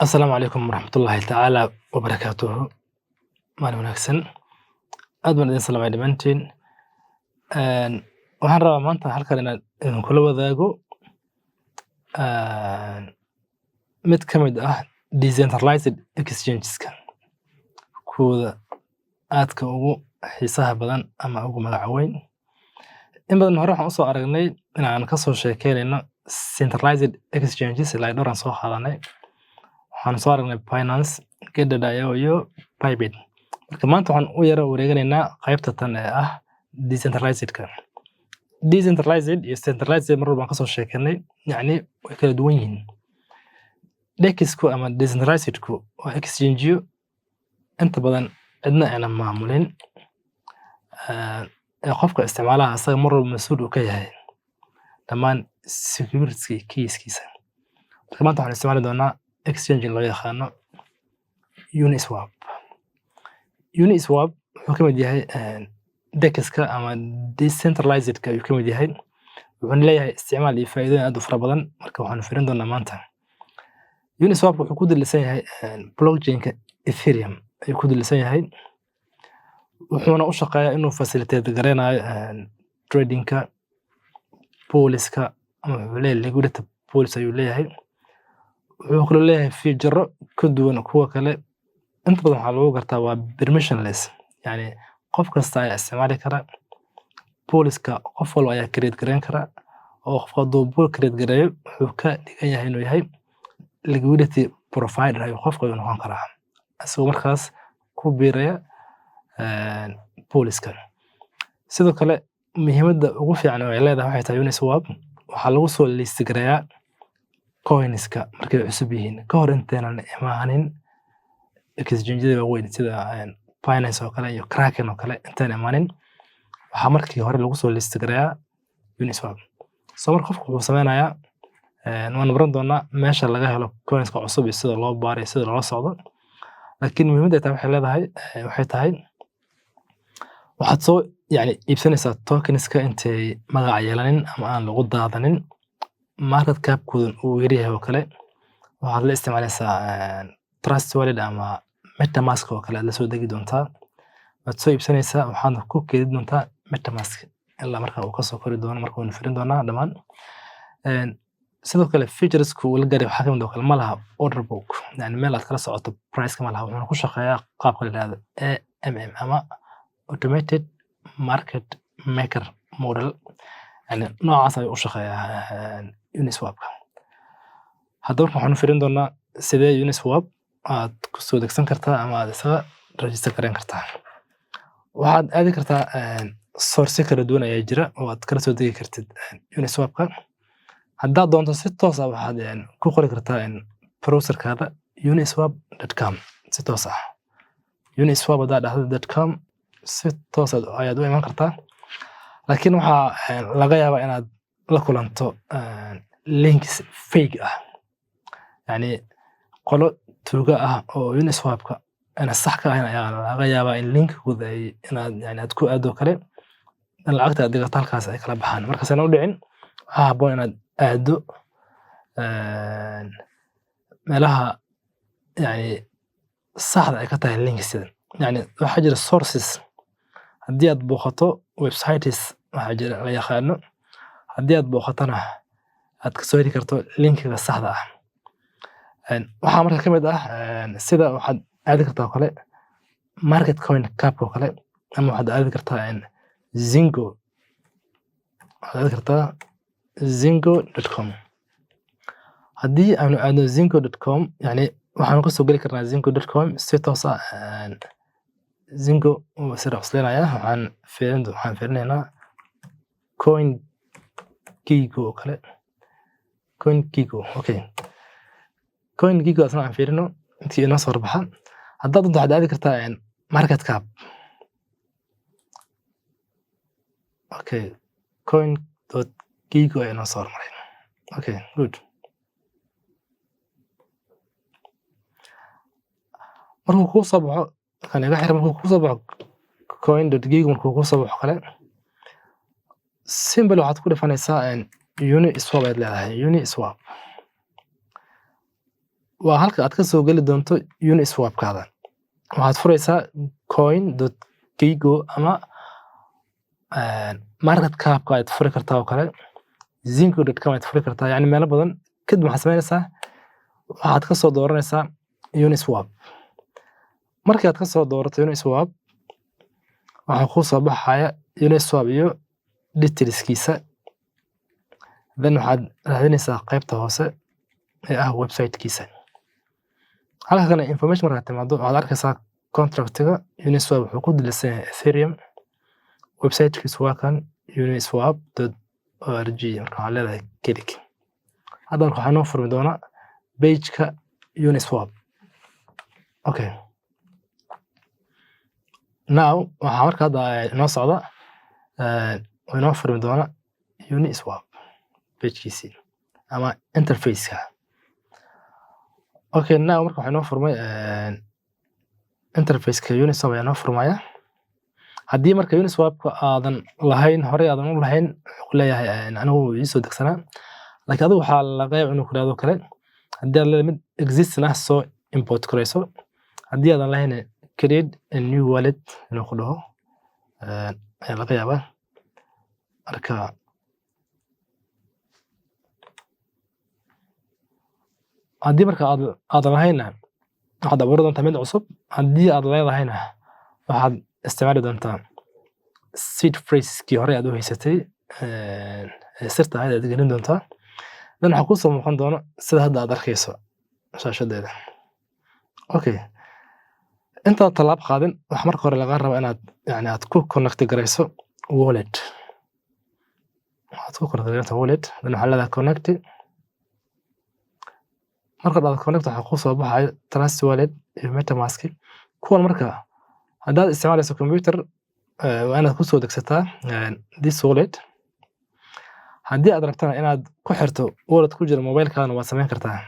Asalaamu calaykum waraxmatullaahi tacaala wabarakaatuhu. Maalin wanaagsan. Aad baan idin salaamay dhammaantiin. Waxaan rabaa maanta halkan inaan idinkula wadaago mid ka mid ah decentralized exchanges-ka kuwooda aadka ugu xiisaha badan ama ugu magaca weyn. In badan hore waxaan usoo aragnay inaan kasoo sheekeynayno centralized exchanges ilaa dhowr aan soo qaadanay. Waxaan soo aragnay Binance, Gate.io iyo Bybit. Marka maanta waxaan u yara wareeganaynaa qaybta tan ee ah decentralized-ka. Decentralized iyo centralized mar walba aan kasoo sheekeynay, yacni way kala duwan yihiin. DEX-ku ama decentralized-ku waa exchange-yo inta badan cidna aynan maamulin, ee qofka isticmaalaha asaga mar walba mas'uul uu ka yahay dhammaan security keys-kiisa. Marka maanta waxaan isticmaali doonaa exchange loo yaqaano Uniswap. Uniswap wuxuu ka mid yahay DEX-ka ama decentralized-ka ayuu ka mid yahay. Wuxuuna leeyahay isticmaal iyo faa'iidooyin aad u fara badan. Marka waxaanu fiirin doonaa maanta. Uniswap wuxuu ku dul yahay blockchain-ka Ethereum ayuu ku dul yahay. Wuxuuna u shaqeeyaa inuu facilitate gareynayo trading-ka, pools-ka, ama wuxuu leeyahay liquidity pools ayuu leeyahay. Wuxuu kaloo leeyahay feature ka duwan kuwa kale. Inta badan waxaa lagu gartaa waa permissionless, yacni qof kasta ayaa isticmaali kara. Pools-ka qof walba ayaa create gareyn kara, oo qofka hadduu pool create gareeyo, wuxuu ka dhigan yahay inuu yahay liquidity provider ayuu qofka ayuu noqon karaa, isagoo markaas ku biiraya pools-ka. Sidoo kale muhiimadda ugu fiican oo ay leedahay waxay tahay Uniswap waxaa lagu soo list gareeyaa coins-ka markay cusub yihiin ka hor intaynan imaanin exchange-yada waaweyn sida Binance oo kale iyo Kraken oo kale. Intaan imaanin waxaa markii hore lagu soo list gareeyaa Uniswap. So marka qofku wuxuu sameynayaa, waanu baran doonaa meesha laga helo coins-ka cusub iyo sida loo baaro iyo sida loola socdo. Laakiin muhiimadda ay tahay waxay leedahay, waxay tahay waxaad soo yani iibsanaysaa tokens-ka intay magaca yeelanin ama aan lagu daadanin, market cap-kooda uu yaryahay oo kale. Waxaad la isticmaalaysaa Trust Wallet ama MetaMask oo kale aad la soo degi doontaa, waad soo iibsanaysaa, waxaadna ku keydin doontaa MetaMask ilaa marka uu kasoo kori doono. Marka waynu firin doonaa dhammaan. Sidoo kale features-ka uu la gaaray waxaa kamid oo kale ma laha order book, yani meel aad kala socoto price-ka ma laha. Wuxuuna ku shaqeeyaa qaabka la yidhahdo AMM ama automated market maker model, yani noocaas ayuu u shaqeeyaa Uniswap-ka. Haddaba marka waxaanu firin doonaa sidee Uniswap aad kusoo degsan kartaa ama aad isaga register gareyn kartaa. Waxaad aadi kartaa source kala duwan ayaa jira oo aad kala soo degi kartid Uniswap-ka. Haddaad doonto si toos ah waxaad ku qori kartaa browser-kaada uniswap.com si toos ah. Uniswap haddaad dhahdo .com, si toos ah ayaad u iman kartaa. Laakiin waxaa laga yaabaa inaad la kulanto links fake ah, yani qolo tuuga ah oo Uniswap-ka ana sax ka ahayn ayaa laga yaabaa in link-gooda ay inaad yani aad ku aado kale in lacagta aad dhigato halkaas ay kala baxaan. Markaasana u dhicin, waxaa habboon inaad aado meelaha yani saxda ay ka tahay links-yada. Yani waxaa jira sources haddii aad booqato, websites waxaa jira la yaqaano haddii aad booqatona aad kasoo heli karto link-iga saxda ah. Waxaa marka ka mid ah sida waxaad aadi kartaa oo kale market coin cap oo kale, ama waxaad aadi kartaa Zingo, waxaad aadi kartaa zingo.com. Haddii aanu aadno zingo.com, yani waxaanu kasoo geli karnaa zingo.com si toos ah. Zingo wuu sira cusleynaya. Waxaan fiirinaynaa Coin Gecko oo kale, Coin Gecko. Okay, Coin Gecko asna aan fiirino intii inoo soo horbaxa. Haddaad doonto waxaad aadi kartaa market cap. Okay, coin.gecko ayaa inoo soo hormaray. Okay, good. Markuu kuu soo baxo kan iga xir, markuu kuu soo baxo coin.gecko, markuu kuu soo baxo kale, simple waxaad ku dhifanaysaa Uniswap ayaad leedahay. Uniswap Waa halka aad ka soo geli doonto Uniswap-kaada. Waxaad furaysaa coin.gecko ama market cap-ka ayaad furi kartaa oo kale, zinco.com ayaad furi kartaa, yani meelo badan. Kadib waxaad samaynaysaa, waxaad ka soo dooranaysaa Uniswap. Markii aad ka soo doorato Uniswap, waxaa kuu soo baxaya Uniswap iyo detailskiisa. Then waxaad raadinaysaa qaybta hoose ee ah website-kiisa. Halka kale information markaad timaado, waxaad arkaysaa contractiga Uniswap wuxuu ku dilisan yahay Ethereum. Website-kiisu waa kan, uniswap.org. Marka waxaad leedahay click. Hadda marka waxaa noo furmi doonaa page-ka Uniswap. Okay, now waxaa marka hadda inoo socda oo inoo furmi doona Uniswap page-kiisii ama interface-ka. Okay, now marka waxaa inoo furmay interface-ka Uniswap ayaa inoo furmaya. Haddii marka Uniswap-ka aadan lahayn, horey aadan u lahayn, wuxuu ku leeyahay anigu wuu ii soo degsanaa, laakiin adigu waxaa laga yaabaa inuu ku yidhahdo kale, haddii aad leedahay mid existing ah, soo import garayso. Haddii aadan lahayn, create a new wallet inuu ku dhaho ayaa laga yaabaa. Marka haddii marka aadan lahaynna, waxaad abuuri doontaa mid cusub. Haddii aad leedahayna, waxaad isticmaali doontaa seed phrases-kii hore aad u haysatay ee sirta ahayd aad gelin doontaa. Then waxaa kusoo muuqan doona sida hadda aad arkayso shaashadeeda. Okay, intaad tallaab qaadin, waxaa marka hore lagaa rabaa inaad yani aad ku connect garayso wallet. Waxaad ku connect garaysaa wallet. Then waxaa leedahay connect. Marka dhahdo connect, waxaa kusoo baxayo Trust Wallet iyo MetaMask. Kuwan marka haddaad isticmaalayso computer, waa inaad kusoo degsataa this wallet. Haddii aad rabtana inaad ku xirto wallet ku jira mobilekaadana, waad samayn kartaa.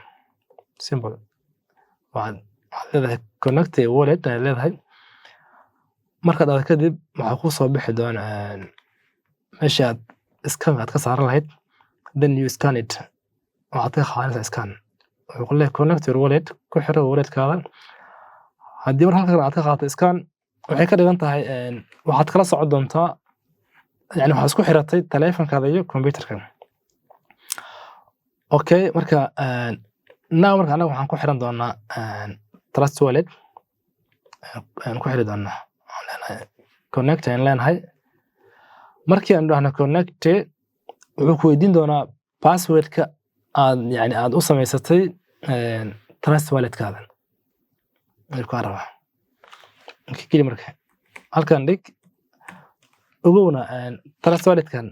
Simple, waxaad leedahay connect a wallet ayaad leedahay. Markaad dhahdo kadib, waxaa kusoo bixi doona meesha aad scan aad ka saaran lahayd. Then you scan it. Waxaad ka qaadanaysaa scan. Wuxuu ku leeyahay connect your wallet, ku xiro walletkaada. Haddii mar halkan aad ka qaadato scan, waxay ka dhigan tahay waxaad kala socon doontaa, yani waxaad isku xiratay taleefankaada iyo computerka. Okay, marka now marka anaga waxaan ku xiran doonaa Trust Wallet ayaan ku xiri doonaa. Waxaan leenahay connect ayaan leenahay. Markii aan dhahno connect, wuxuu ku weydiin doonaa passwordka aad yani aad u samaysatay Trust Walletkaada ayuu kaa rabaa. Okay, geli marka halkan dhig. Ogowna Trust Walletkan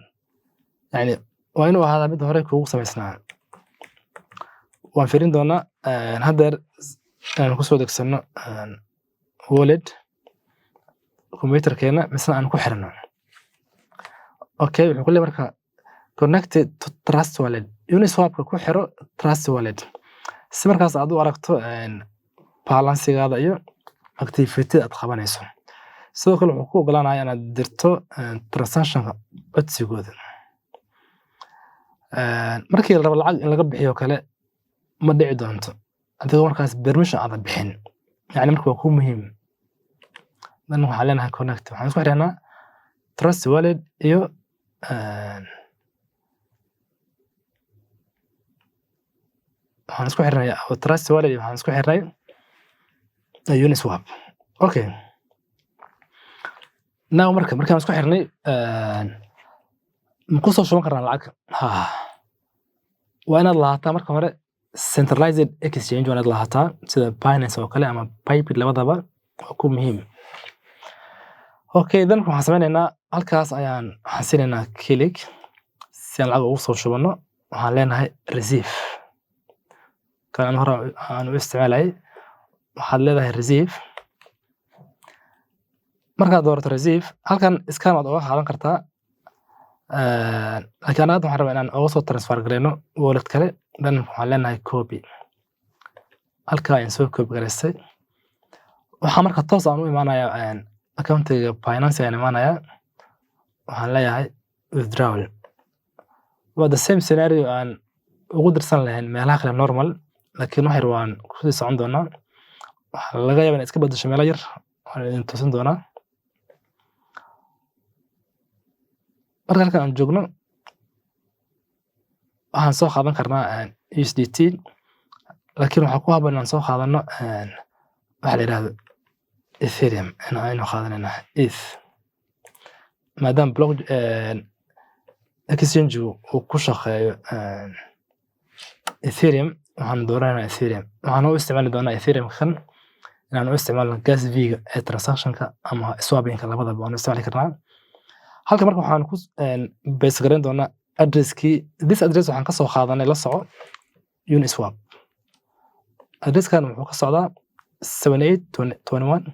yani waa inuu ahaadaa mid hore kuugu samaysnaa. Waan fiirin doonaa haddeer aan kusoo degsano wallet computerkeena misna aan ku xirno. Okay, wuxuu ku leeyahay marka connected to Trust Wallet. Uniswapka ku xiro Trust Wallet si markaas aad u aragto balansigaada iyo activity aad qabanayso. Sidoo kale wuxuu ku ogolaanaya inaad dirto transactionka codsigooda. Markii la rabo lacag in laga bixiyo kale, ma dhici doonto adigoo markaas permission aadan bixin. Yani marka waa ku muhiim. Dan waxaan leenahay connect. Waxaan isku xirnaa Trust Wallet iyo waxaan isku xirnay Trust Wallet iyo waxaan isku xirnay Uniswap. Okay, now marka markaan isku xirnay, ma kusoo shuban karnaa lacag? Ha, waa inaad lahaataa marka hore centralized exchange. Waa inaad lahaataa sida Binance oo kale ama Bybit, labadaba waa ku muhiim. Okay, then waxaan sameynaynaa, halkaas ayaan waxaan siinaynaa click si aan lacag ugu soo shubanno. Waxaan leenahay receive. Kan aan hore aan u isticmaalayay, waxaad leedahay receive. Markaad doorato receive, halkan scan waad oga qaadan kartaa, laakiin anaga hadda waxaan rabaa inaan oga soo transfer gareyno wallet kale. Then waxaan leenahay copy. Halkaa ayaan soo copy garaystay. Waxaa marka toos aan u imaanayaa accountiga Binance ayaan imaanayaa. Waxaan leeyahay withdrawal. Waa the same scenario aan ugu dirsan lahayn meelaha kale normal. Laakiin wax yar waan kusii socon doonaa. Waxaa laga yaabaa inay iska bedesho meelo yar, waan idin tusin doonaa. Marka halkan aan joogno, waxaan soo qaadan karnaa USDT, laakiin waxaa ku habboon inaan soo qaadano waxa la yidhaahdo Ethereum. In aynu qaadanayna ETH, maadaama block exchange uu ku shaqeeyo Ethereum, waxaan dooranaynaa Ethereum. Waxaan u isticmaali doonaa Ethereum kan inaan u isticmaalno gas fee-ga ee transactionka ama swapping-ka, labadaba waan u isticmaali karnaa. Halka marka waxaan ku base gareyn doonaa addresskii. This address waxaan kasoo qaadanay, la soco, Uniswap. Addresskan wuxuu ka socdaa 7821.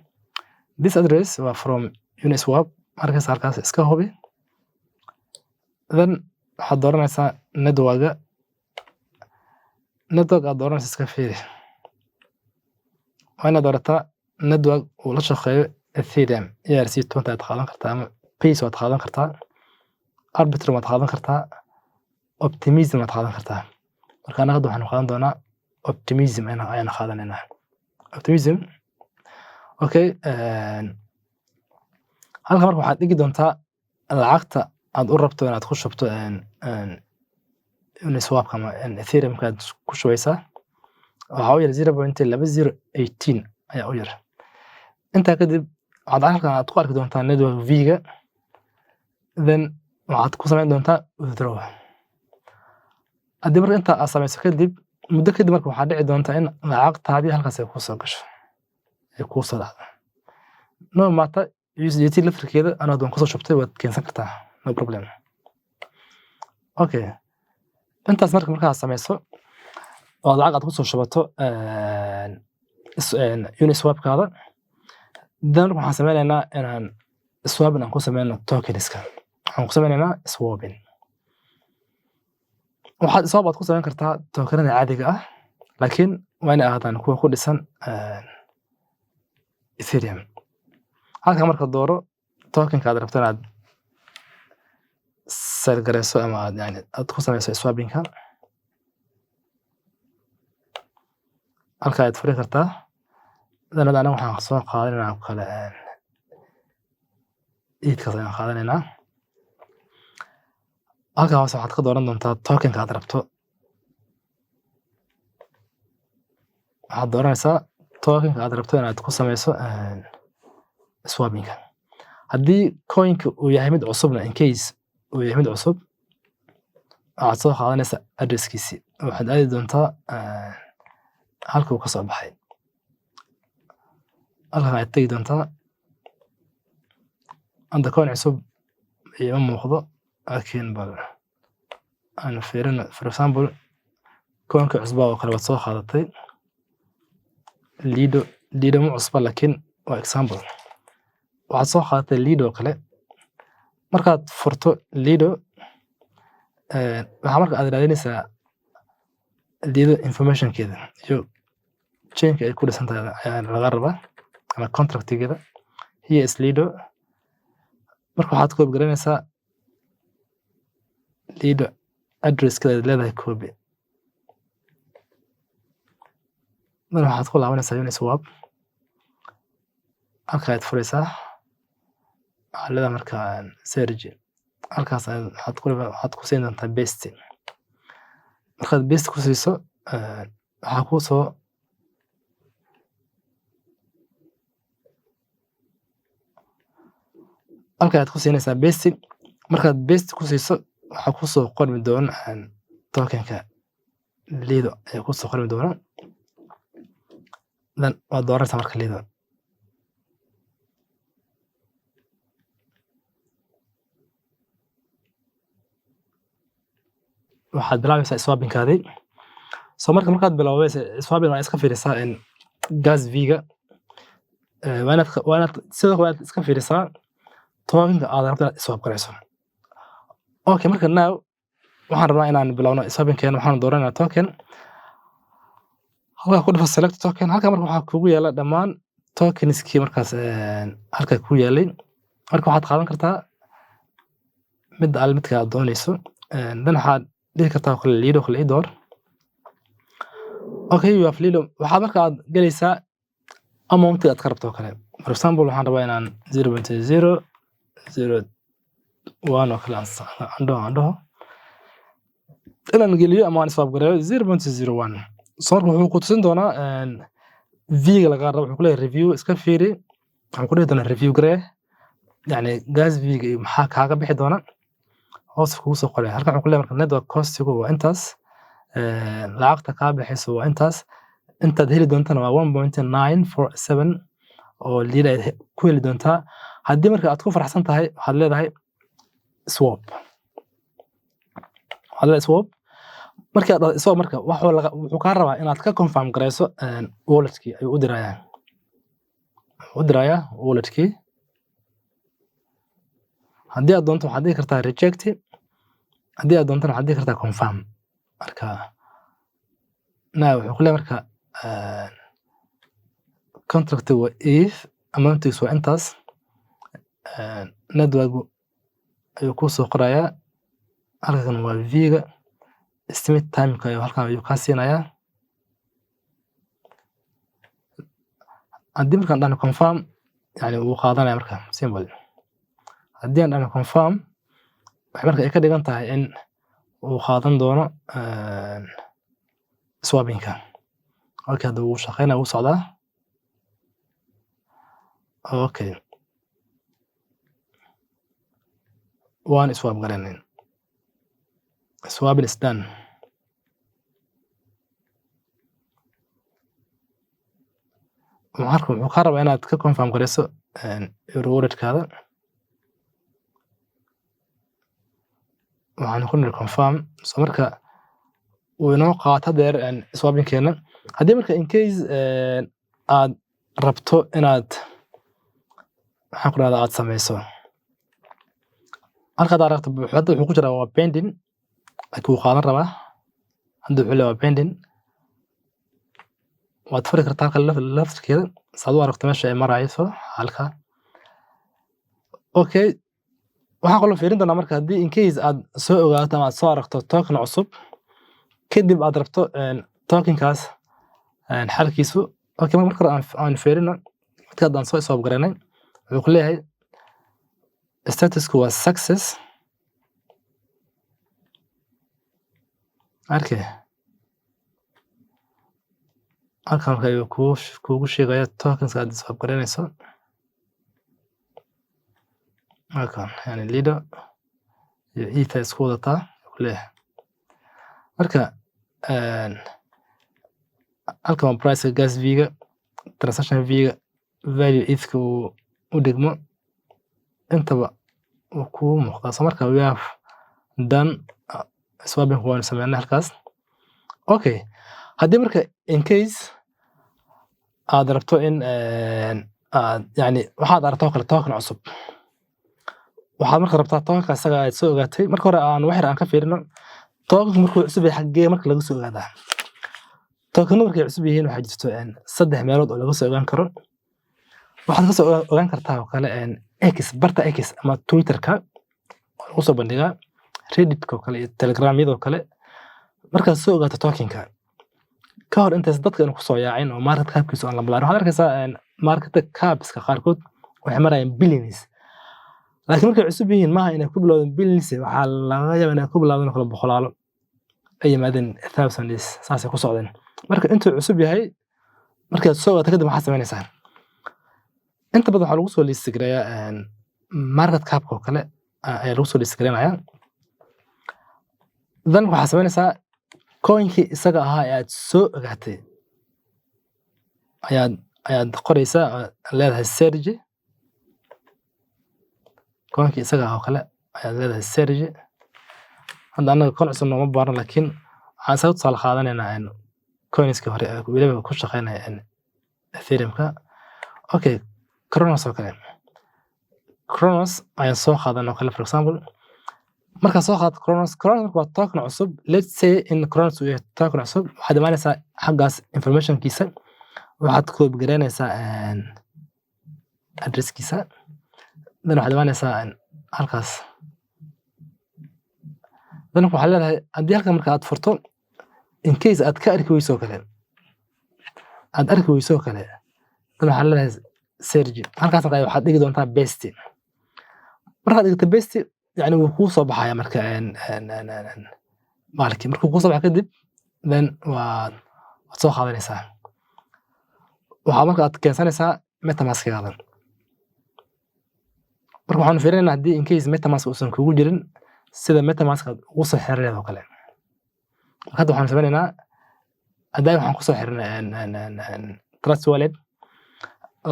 This address waa from Uniswap. Markaas halkaas iska hubi. Then waxaad dooranaysaa network. Network aad dooranaysa iska fiiri. Waa inaad doorataa network uu la shaqeeyo Ethereum. ERC20 aad qaadan kartaa, ama Base waad qaadan kartaa, Arbitrum waad qaadan kartaa, Optimism waad qaadan kartaa. Marka anaga hadda waxaanu qaadan doonaa Optimism ayaan qaadanaynaa, Optimism. Okay, halka marka waxaad dhigi doontaa lacagta aad u rabto inaad ku shubto Uniswap ama Ethereum-ka aad ku shubaysaa. Waxaa u yar 0.2018 ayaa u yar. Intaa kadib waxaad halkan aad ku arki doontaa network fee-ga. Then waxaad ku samayn doontaa withdraw. Haddii marka intaa aad samayso kadib, muddo kadib marka waxaa dhici doonta in lacagtaadii halkaas ay kuu soo gasho, ay kuu soo dhacdo. No matter, USDT laftirkeeda anaad waan kusoo shubtay, waad keensan kartaa, no problem. Okay, intaas marka markaad samayso oo lacag aad kusoo shubato Uniswap-kaada, then waxaan sameynaynaa inaan swapping aan ku sameyno tokenska. Waxaan ku sameynaynaa swapping. Waxaad swap aad ku samayn kartaa tokenada caadiga ah, laakiin waa inay ahaadaan kuwa ku dhisan Ethereum. Halkan marka dooro tokenka aad rabto inaad sell gareyso ama aad, yani, aad ku sameyso swapping-ka. Halka ayaad furi kartaa. Then hadda aniga waxaan soo qaadanaynaa oo kale ETH-kaas ayaan qaadanaynaa. Halkan hoose waxaad ka dooran doontaa tokenka aad rabto. Waxaad dooranaysaa tokenka aad rabto inaad ku sameyso swapping-ka. Haddii coin-ka uu yahay mid cusubna, in case uu yahay mid cusub, waxaad soo qaadanaysaa addresskiisii, waxaad aadi doontaa halka uu ka soo baxay. Halkan ayaad tegi doontaa. Hadda coin cusub iima muuqdo, laakiin bal aan fiirino. For example, coinka cusbaa oo kale waad soo qaadatay, Lido. Lido ma cusba, laakiin waa example. Waxaad soo qaadatay Lido oo kale. Markaad furto Lido, waxaa marka aad raadinaysaa Lido informationkeeda iyo chainka ay ku dhisan tahay ayaa laga rabaa, ama contractigeeda. Here is Lido. Marka waxaad copy garanaysaa Lido addresskeeda aad leedahay, copy. Then waxaad ku laabanaysaa Uniswap. Halka ayaad furaysaa. Waxaad leedahay marka search. Halkaas ayaad waxaad ku siin doontaa paste. Markaad paste ku siiso, waxaa kuu soo halka ayaad ku siinaysaa paste. Markaad paste ku siiso, waxaa kusoo qormi doona tokenka Lido ayaa kusoo qormi doona. Then waad dooranaysaa marka Lido. Waxaad bilaabaysaa swapping-kaadii. So marka markaad bilaabaysa swapping, waa iska fiirisaa in gas fee-ga. Waa inaad sidoo kale waad iska fiirisaa tokenka aad rabto inaad swap gareyso. Okay, marka now waxaan rabnaa inaan bilowno swapping-keena. Waxaan dooranaynaa token. Halkaa ku dhufo select token. Halkaa marka waxaa kugu yaala dhammaan tokenskii markaas halkaa ku yaalay. Marka waxaad qaadan kartaa midda alle midka aad doonayso. Then waxaad dhihi kartaa oo kale Lido kale ii door. Okay, you have Lido. Waxaad marka aad gelaysaa amount aad ka rabto oo kale. For example, waxaan rabaa inaan 0.001 oo kale aan dhaho inaan geliyo ama aan swap gareeyo 0.01. So marka wuxuu ku tusin doonaa fee-ga lagaa rabo. Wuxuu ku leeyahay review, iska fiiri. Waxaan ku dhihi doonaa review garee, yani gas fee-ga iyo maxaa kaaga bixi doona hoos kugu soo qoraya. Halkan wuxuu ku leeyahay marka network costigu waa intaas, lacagta kaa bixayso waa intaas, intaad heli doontana waa 1.947 oo Lido aad ku heli doontaa. Haddii marka aad ku faraxsan tahay, waxaad leedahay swap. Waxaad leedahay swap. Markii aad dhahdo swap, marka wuxuu kaa rabaa inaad ka confirm gareyso walletkii ayuu u dirayaa. Wuxuu u dirayaa walletkii. Haddii aad doonto, waxaad dhihi kartaa reject. Haddii aad doontana, waxaad dhihi kartaa confirm. Marka now wuxuu ku leeyahay marka contract waa if amountigiisu waa intaas, network ayuu kuu soo qorayaa. Halkan waa fee-ga, estimate timeka ayuu halkan ayuu kaa siinayaa. Haddii markaan dhahno confirm, yani wuu qaadanaya. Marka simple, haddii aan dhahno confirm, waxay marka ay ka dhigan tahay in uu qaadan doono swappingka. Okay, hadda wuu shaqeynaya, wuu socdaa. Okay, waan swap garanay. Swapping is done. Marka wuxuu kaa rabaa inaad ka confirm gareyso your walletkaada. Waxaan ku niri confirm. So marka wuu inoo qaato hadeer swappingkeena. Haddii marka in case aad rabto inaad, maxaan ku dhahdaa, aad sameyso halka hadaad aragto, hadda wuxuu ku jiraa waa pending, laakiin wuu qaadan rabaa. Hadda wuxuu leeyahay waa pending. Waad furi kartaa halka laftirkeeda saad u aragto meesha ay marayso halka. Okay, waxaan kaloo fiirin doonaa marka haddii in case aad soo ogaato ama aad soo aragto token cusub, kadib aad rabto tokenkaas xalkiisu. Okay, marka hore aan fiirino midka haddaan soo swap garanay. Wuxuu ku leeyahay statusku waa success. Arkay, halkan marka ayuu kuugu sheegaya tokenska aad swap garanayso halkan, yani Lido iyo Ether isku wadataa ayuu ku leeyahay. Marka halkan waa price, gas fee-ga, transaction fee-ga, value ethka uu u dhigmo, intaba wuu kuu muuqdaa. So marka we have done swapping, waanu sameynay halkaas. Okay, haddii marka in case aad rabto in aad, yani waxaad aragto oo kale token cusub, waxaad marka rabtaa tokenka isaga aad soo ogaatay. Marka hore aan wax yar aan ka fiirino tokenka markuu cusub yahay, xaggee marka laga soo ogaadaa tokenada markay cusub yihiin? Waxaa jirto saddex meelood oo laga soo ogaan karo. Waxaad ka soo ogaan kartaa oo kale X, barta X ama Twitterka oo lagu soo bandhigaa, Redditka oo kale iyo Telegramyada oo kale. Markaad soo ogaato tokenka ka hor intaas dadka aan kusoo yaacin oo market capkiisu aan la balaarin, waxaad arkaysaa market capska qaarkood waxay marayaan billions, laakiin markay cusub yihiin maaha inay ku bilowdeen billions. Waxaa laga yaabaa inay ku bilowdeen oo kale boqolaalo, ay yimaadeen thousands, saasay ku socdeen. Marka intuu cusub yahay, markaad soo ogaato kadib, maxaad samaynaysaa? Inta badan waxaa lagu soo list gareeyaa market capka oo kale ayaa lagu soo list gareynayaa. Then waxaad samaynaysaa coinkii isaga ahaa ee aad soo ogaatay ayaad qoraysaa oo leedahay search. Coinkii isaga ahaa oo kale ayaad leedahay search. Hadda annaga coin cusub nooma baarno, laakiin waxaan isaga tusaale qaadanaynaa coinskii hore ee weliba ku shaqeynaya Ethereum-ka. Okay, Cronos oo kale, Cronos ayaan soo qaadan oo kale, for example. Markaad soo qaadato Cronos, Cronos marka waa token cusub. Let's say in Cronos uu yahay token cusub. Waxaad imaanaysaa xaggaas informationkiisa, waxaad copy gareynaysaa addresskiisa, then waxaad imaanaysaa halkaas. Then waxaad leedahay haddii halkan marka aad furto, in case aad ka arki weyso oo kale. Aad arki weyso oo kale, dan waxaad leedahay search. Halkaas marka waxaad dhigi doontaa paste. Markaad dhigto paste, yani wuu kuu soo baxaya. Marka bahalkii markuu kuu soo baxo kadib, then waad soo qaadanaysaa. Waxaa marka aad keensanaysaa MetaMaskigaadan. Marka waxaanu fiirinaynaa haddii in case MetaMask uusan kugu jirin, sida MetaMask aad ugu soo xiran lahayd oo kale. Marka hadda waxaanu sameynaynaa, hadda waxaan kusoo xirnay Trust Wallet,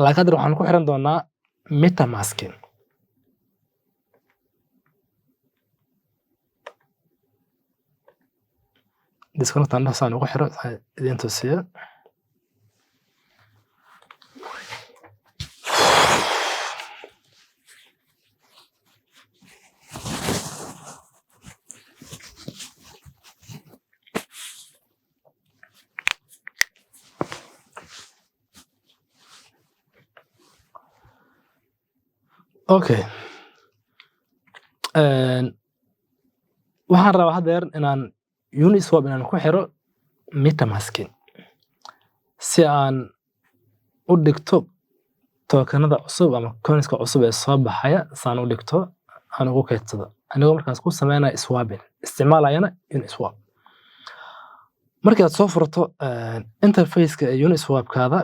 laakiin hadda waxaan ku xiran doonaa MetaMask. Disconnect aan dhaho saan ugu xiro saan idin tusiyo. Okay, waxaan rabaa haddeer inaan Uniswap inaan ku xiro MetaMask si aan u dhigto tokenada cusub ama coinska cusub ee soo baxaya, saan u dhigto, aan ugu kaydsado, anigoo markaas ku sameynaya swapping, isticmaalayana Uniswap. Markii aad soo furto interface-ka ee Uniswap-kaada,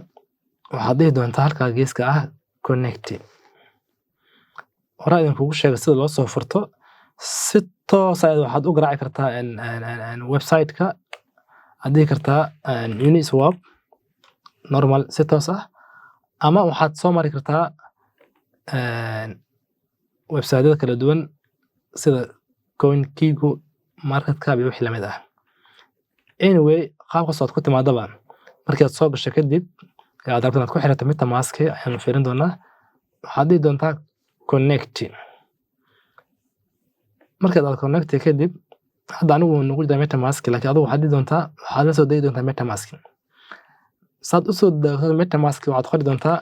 waxaad dhihi doontaa halkaa geeska ah connect. Horaa idinkugu sheegay sida loo soo furto. Si toos ah waxaad u garaaci kartaa website-ka, aad dhihi kartaa Uniswap normal si toos ah, ama waxaad soo mari kartaa website-yada kala duwan sida CoinGecko, market cap iyo wixii lamid ah. Anyway, qaab kastoo aad ku timaadaba, markii aad soo gasho kadib ee aad rabto inaad ku xirato MetaMask ayaanu fiirin doonaa. Waxaad dhihi doontaa connect. Markaad aad connect kadib, hadda anigu wuu nagu jiraa MetaMask, laakiin adigu waxaad dhihi doontaa, waxaad la soo degi doontaa MetaMask. Saad u soo degto MetaMask, waxaad qori doontaa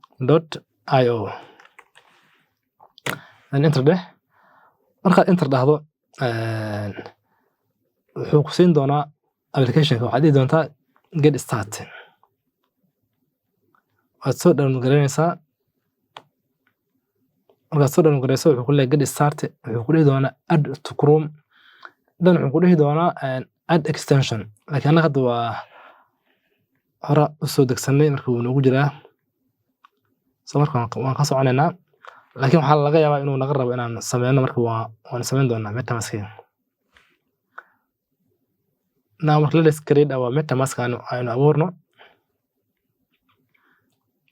metamask.io, then enter dheh. Markaad enter dhahdo, wuxuu ku siin doonaa applicationka. Waxaad dhihi doontaa get start. Waad soo download garaynaysaa. Markaad soo download garayso, wuxuu ku leeyahay get start. Wuxuu ku dhihi doonaa add to Chrome, then wuxuu ku dhihi doonaa add extension, laakiin annaga hadda waa hore u soo degsanay, marka wuu noogu jiraa. So marka waan ka soconaynaa, laakiin waxaa laga yaabaa inuu naga rabo inaan sameyno. Marka waan sameyn doonaa MetaMask. Now marka let us create our MetaMask. Aynu abuurno.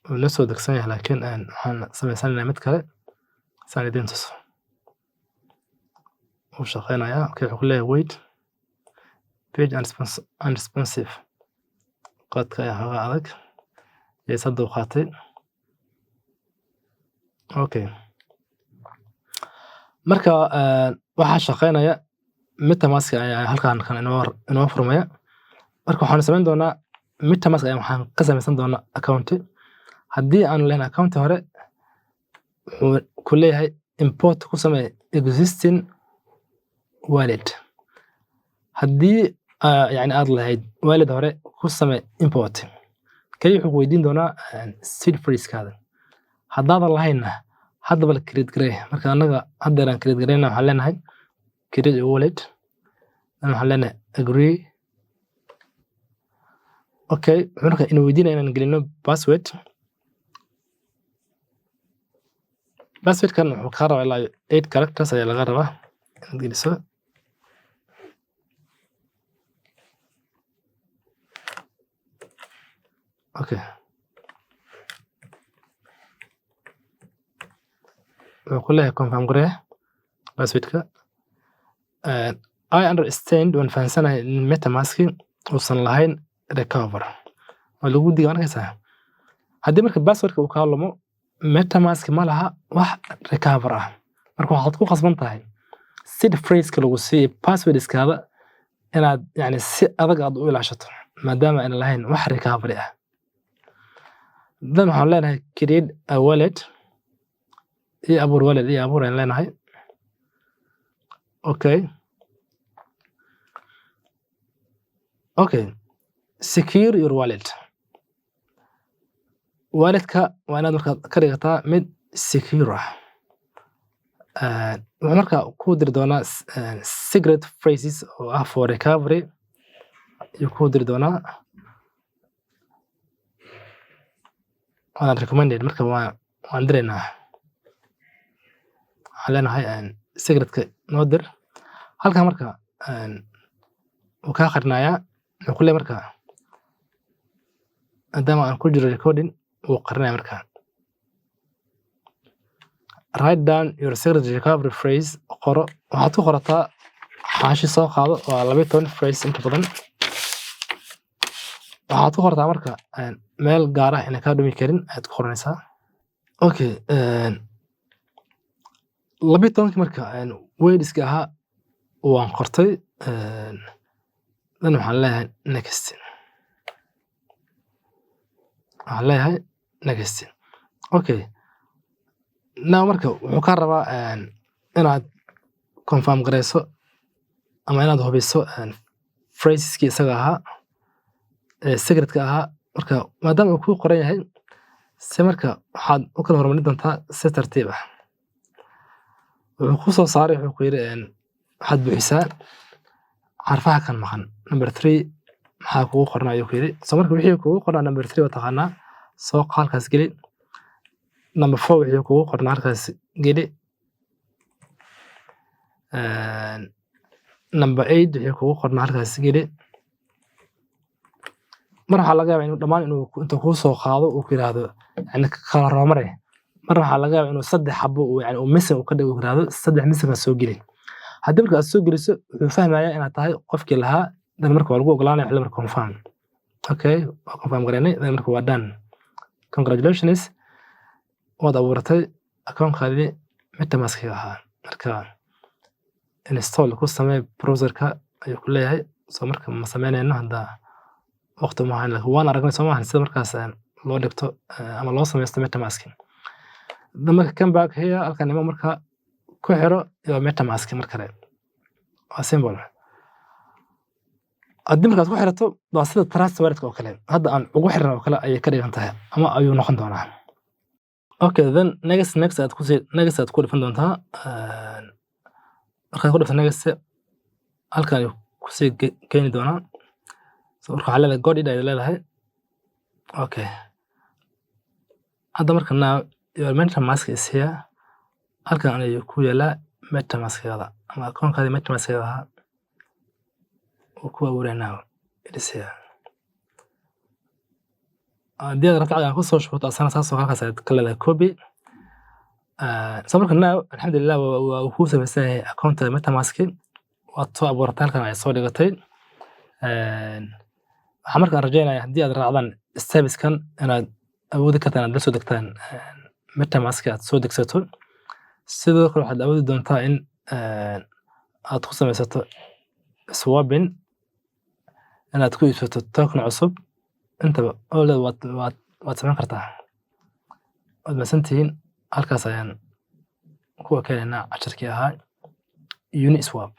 Wuu noo soo degsan yahay, laakiin waxaan sameysanaynaa mid kale saan idin tuso. Wuu shaqeynayaa. Okay, wuxuu ku leeyahay wait, page unresponsive. Qadka ayaa xoogaa adag. Yes, hadda uu qaatay. Okay, marka waxaa shaqeynaya MetaMask ayaa halkan kan inoo furmaya. Marka waxaan samayn doonaa MetaMask ayaa waxaan ka samaysan doonaa account. Haddii aan lahayn account hore, wuxuu ku leeyahay import ku samee existing wallet. Haddii yani aad lahayd wallet hore, ku samee import. Kaliya wuxuu ku weydiin doonaa seed phrase-kaada. Haddaadan lahaynna, haddaba la create garee. Marka annaga haddeer aan create gareyna, waxaan leenahay create a wallet, then waxaan leenahay agree. Okay, wuxuu marka ina weydiinaya inaan gelino password. Passwordkan wuxuu kaa rabaa ilaa eight characters ayaa laga rabaa inaad geliso. Okay, wuxuu ku leeyahay confirm garee passwordka. I understand, waan fahansanahay in MetaMask uusan lahayn recover. Waa lagu diga arkaysaa. Haddii marka passwordka uu kaa lumo, MetaMask ma laha wax recover ah. Marka waxaad ku khasban tahay seed phrase-ka lagu siiyey passwordskaada inaad yani si adag aad u ilaashato, maadaama ayna lahayn wax recovery ah. Then waxaan leenahay create a wallet, iyo abuur wallet, iyo abuur ayaan leenahay. Okay, Secure your wallet. Walletka waa inaad markaa ka dhigataa mid secure ah. Wuxuu markaa kuu diri doonaa secret phrases oo ah for recovery ayuu kuu diri doonaa. Waana recommended. Marka waan diraynaa. Waxaan leenahay secretka noo dir halkan. Marka wuu kaa qarinayaa. Wuxuu ku leeyahay marka, maadaama aan ku jiro recording, wuu qarinaya. Marka "Write down your secret recovery phrase." Qoro, waxaad ku qorataa xaashi soo qaado. Waa 12 phrase inta badan. Waxaad ku qortaa marka meel gaar ah inay kaa dhumi karin ayaad ku qoranaysaa. Okay, 12-kii marka wordska ahaa waan qortay. Then waxaan leeyahay next. Waxaan leeyahay next. Okay, now marka wuxuu kaa rabaa inaad confirm gareyso ama inaad hubiso phraseski isaga ahaa ee secretka ahaa. Marka maadaama uu kuu qoran yahay si, marka waxaad u kala hormarin doontaa si tartiib ah. Wuxuu ku soo saaray, wuxuu ku yidhi waxaad buuxisaa xarfaha kan maqan. Number three maxaa kugu qornaa, ayuu ku yidhi. So marka wixii kugu qornaa number three waa taqaanaa, soo halkaas geli. Number four wixii kugu qornaa halkaas geli. Number eight wixii kugu qornaa halkaas geli. Mar waxaa laga yaabaa inuu dhammaan inuu intuu kuu soo qaado uu ku yiraahdo yani kala hormare. Mar waxaa laga yaabaa inuu saddex xabo uu yani uu missing uu ka dhigo, uu yiraahdo saddex missing soo geli. Haddii marka aad soo geliso, wuxuu fahmayaa inaad tahay qofkii lahaa. Dan marka waa lagu ogolaanaya xilli marka confirm. Okay, waa confirm gareynay. Dan marka waa done. Congratulations, waad abuuratay akoonkaadii MetaMask ahaa. Marka install ku samee browserka ayuu ku leeyahay. So marka ma sameynayno hadda, waqti uma hayn, laakiin waan aragnay, soo maahan, sida markaas loo dhigto ama loo sameysto MetaMask. Dan marka come back here, halkan imo. Marka ku xiro iyo MetaMask mar kale. Waa simple. Haddii markaad ku xirato, waa sida Trust Wallet oo kale hadda aan ugu xiran oo kale ayay ka dhigan tahay ama ayuu noqon doonaa. Okay, then next, next aad kusii, next aad ku dhifan doontaa. Markaad ku dhifto next, halkan ayuu kusii keeni doonaa. So marka waxaa leedahay got it ayaad leedahay. Okay, hadda marka now your MetaMask is here. Halkan ayuu ku yaalaa MetaMaskgaada ama akoonkaadii MetaMaskgaada ahaa uu ku abuuray. Now it is here. Haddii aad rabto lacag aad kusoo shubato asana, saas oo halkaas ayaad ka leedahay copy. So marka now, alxamdulilah, waa uu kuu samaysan yahay akoonta MetaMask. Waad soo abuuratay, halkan ayaad soo dhigatay. Waxaan markaan rajeynaya haddii aad raacdaan stepskan inaad awoodi kartaan inaad la soo degtaan MetaMask, aad soo degsato. Sidoo kale waxaad awoodi doontaa in aad ku samaysato swapping, inaad ku iibsato token cusub. Intaba all that waad samayn kartaa. Waad mahadsantihiin. Halkaas ayaan ku ekeenaynaa casharkii ahaa Uniswap.